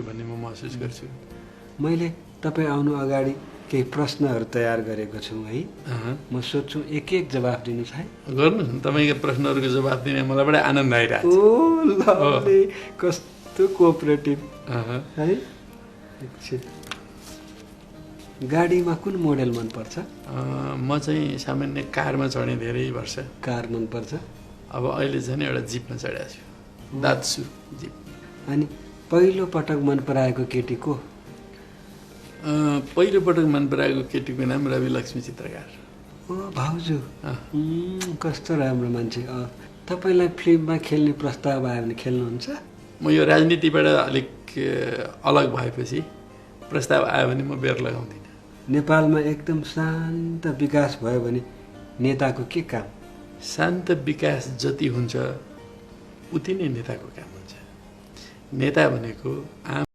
भन्ने म महसुस गर्छु। मैले तपाईँ आउनु अगाडि केही प्रश्नहरू तयार गरेको छु है। म सोध्छु एक एक जवाफ दिनुहोस् है। गर्नुहोस् न, तपाईँको प्रश्नहरूको जवाफ दिने मलाई बडा आनन्द आइरहेको ओ लभली, कस्तो कोअपरेटिभ है। एकछिन, गाडीमा कुन मोडल मनपर्छ? म चाहिँ सामान्य कारमा चढेँ धेरै वर्ष। कार मनपर्छ। अब अहिले झन् एउटा जिपमा चढेको छु, दात्सु जिप। अनि पहिलो पटक मन पराएको केटी को? पहिलो पटक मन पराएको केटीको नाम रवि लक्ष्मी चित्रकार। ओ भाउजू, कस्तो राम्रो मान्छे। तपाईँलाई फिल्ममा खेल्ने प्रस्ताव आयो भने खेल्नुहुन्छ? म यो राजनीतिबाट अलिक अलग भएपछि प्रस्ताव आयो भने म बेर लगाउँदिनँ। नेपालमा एकदम शान्त विकास भयो भने नेताको के काम? शान्त विकास जति हुन्छ उति नै नेताको काम हुन्छ। नेता भनेको आम